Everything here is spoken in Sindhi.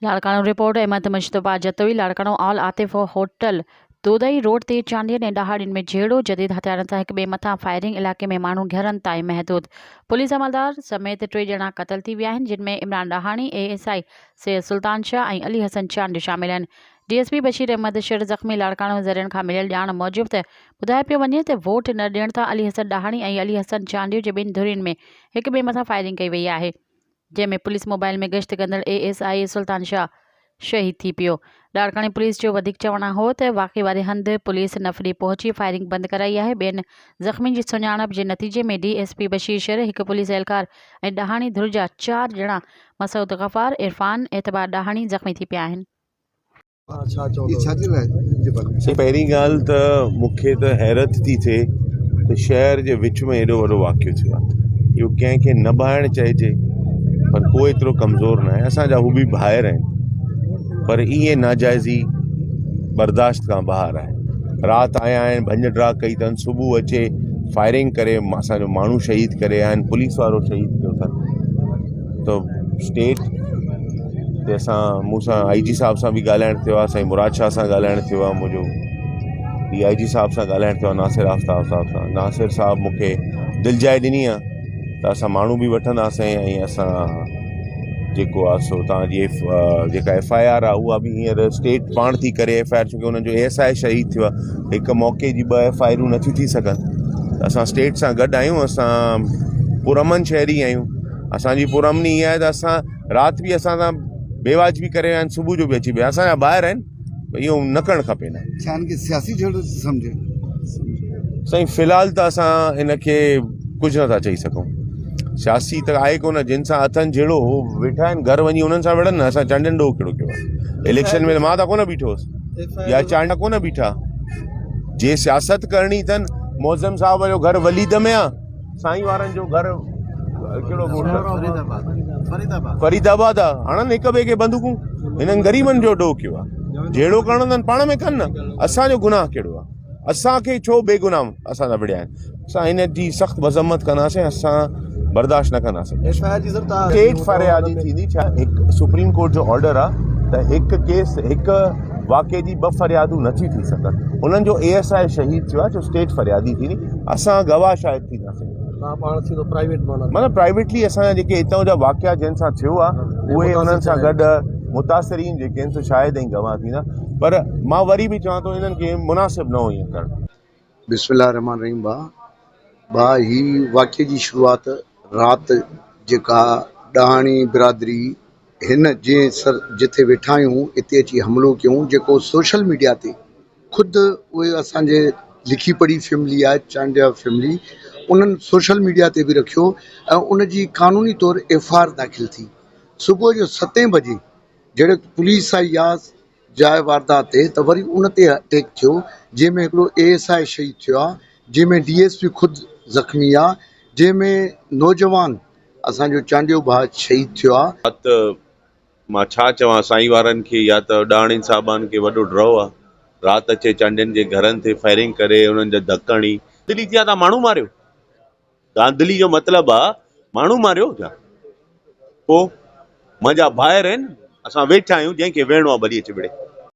Larkana, report, Ahmed Mujtaba Jatoi, Larkana, all Atif hotel Dodai road تي چانڊين ۽ ڏهاڙين ۾ جهيڙو، جديد هٿيارن سان هڪ ٻئي مٿان فائرنگ، علائقي ۾ ماڻهو گهرن تائين محدود، پوليس عملدار سميت ٽي ڄڻا قتل ٿي ويا آهن، جن ۾ Imran Dahani, A S I Syed Sultan Shah ۽ Ali Hassan Chandio شامل آهن، D S P Bashir Ahmed Shar زخمي لاڙڪاڻو ذريعن کان مليل ڄاڻ موجب ته ٻڌايو پيو وڃي ته ووٽ نه ڏيڻ تان علي حسن ڏاهاڻي ۽ علي حسن چانڊيو جي ٻن ڌرين ۾ هڪ ٻئي مٿان فائرنگ ڪئي وئي آهي. جنهن ۾ پوليس موبائل ۾ گشت ڪندڙ اي ايس I سلطان شاهه شهيد ٿي پيو. لاڙڪاڻي پوليس جو وڌيڪ چوڻ هو ته واقعي واري هنڌ پوليس نفري پهچي فائرنگ بند ڪرائي آهي، ٻين زخمين جي سڃاڻپ جي نتيجي ۾ ڊي ايس پي بشير شر، هڪ پوليس اهلڪار ۽ ڏاهاڻي ڌر جا چار ڄڻا مسعود غفار، عرفان، اعتبار ڏاهاڻي زخمي ٿي پيا آهن. سائين پهرين ڳالهه ته مون کي ته حيرت ٿي ٿئي ته شهر جي وچ ۾ ايڏو وڏو واقعو ٿيو آهي اهو ڪنهن کي نه ڀائڻ چئجي پر ڪو ايترو ڪمزور نه آهي اسان جا هو به ڀائر آهن پر ائين ناجائزي برداشت کان ٻاهر آهي رات آيا آهن ڀڃ ڊاهه ڪئي اٿن صبح اچي فائرنگ ڪري اسانجو ماڻهو شهيد ڪري آيا آهن پوليس وارو شهيد ڪيو اٿن ته اسٽيٽ تي اسان مون سان آئي جي صاحب سان به ڳالهائڻ ٿيو آهي سائين مراد شاهه سان ڳالهائڻ ٿيو آهي منهنجو ڊي I جي صاحب سان ڳالهائڻ ٿيو آهي ناصر آفتاب صاحب سان ناصر صاحب مون کي دلجاء ڏني آهي ته اسان ماڻهو به وٺنداسين ۽ اسان جيڪو آهي سو توهان جي ايف جيڪا ايف I R آهي اها به هينئر اسٽيٽ پاڻ ٿي ڪري ايف I R ڇوڪه انهن جو اي ايس I شهيد ٿيو آهي هڪ موقعي جي ٻه ايف I آرون نٿيون ٿي سگهن ته اسان اسٽيٽ سان گڏ آهيون اسان پرامن شهري آهيون اسان جي پرامني اها آهي ته اسان رات به اسان سان بيواجبي ڪري ويا آهن صبح جو به اچي ويا اسان جا ٻاهر آهن اهو نه ڪرڻ کپي نه. ڇا ان کي سياسي جهيڙو ٿو سمجهين؟ سائين في الحال ته اسان ان کي ڪجهه نٿا چئي سگهون سياسي ته آهي ڪونه جن سان اٿن جهيڙو هو ويٺا آهن گهر وڃي انهن سان وڙهن نه اسان چانڊين ڏوهه ڪهڙو ڪيو آهي اليڪشن ۾ مان ته ڪونه بيٺو هوس يا چانڊيا ڪونه بيٺا جي سياست ڪرڻي اٿن معظم صاحب جو گهر وليد ۾ آ سائين وارن جو گهر ڪهڙو ڳوٺ فريد آباد آ هڻن هڪ ٻئي کي بندوقون هنن غريبن جو ڏوهه ڪيو آ جهيڙو ڪرڻو اٿن پاڻ ۾ ڪن نه اسان جو گناهه ڪهڙو آ اسان کي ڇو بي گناهه اسان سان وڙهيا آهن اسان هن جي سخت مذمت ڪنداسين اسان برداشت نه ڪنداسين اسٽيٽ فريادي ٿيندي ڇا هڪ سپريم ڪورٽ جو آرڊر آ ته هڪ ڪيس هڪ واقعي جي ٻه فريادون نٿيون ٿي سگهن انهن جو اي ايس I شهيد ٿيو آ جو اسٽيٽ فريادي ٿيندي اسان گواهه شاهد ٿينداسين. توهان پاڻ ٿيندو پرائيويٽ معنيٰ. معنيٰ پرائيويٽلي اسان جا جيڪي هتان جا واقعا جن سان ٿيو آ اهي انهن سان گڏ متاثرين جيڪي آهن سو شاهد ۽ گواهه ٿيندا پر مان وري به چوان ٿو انهن کي مناسب نه هو ائين ڪرڻ. بسم الله الرحمٰن الرحيم ڀاء ڀاء هي واقعي جي شروعات رات جيڪا ڏاهاڻي برادري هن جنهن سر جٿي ويٺا آهيون اتي اچي حملو ڪيون جيڪو سوشل ميڊيا تي خود اهي اسان جي لکي پڙهي فيملي آهي چانڊيا فيملي انهن سوشل ميڊيا تي به رکيو ۽ ان جي قانوني طور ايف I R داخل ٿي صبح جو ستين بجي جهڙي پوليس آئي آ جاء واردات تي ته وري ان تي اٽيڪ ٿيو جنهن ۾ هڪڙو اي ايس I شهيد ٿيو آ جنهن ۾ ڊي ايس پي خود زخمي آ جنهن ۾ نوجوان اسان جو چانڊيو ڀاء شهيد ٿيو آ. مان ڇا چوان سائين وارن کي يا ته ڏاهڻين صاحبان کي وڏو ڊرو آ رات اچي چانڊين جي گهرن تي فائرنگ ڪري انهن جا ڌڪ هڻي. ڌانڌلي ٿي آ تان ماڻهو ماريو ڌانڌلي جو مطلب آ ماڻهو ماريو ڇا پو منهنجا ڀائر آهن اسان ويٺا آهيون جنهن کي ويهڻو آ ڀلي اچي وڙهي.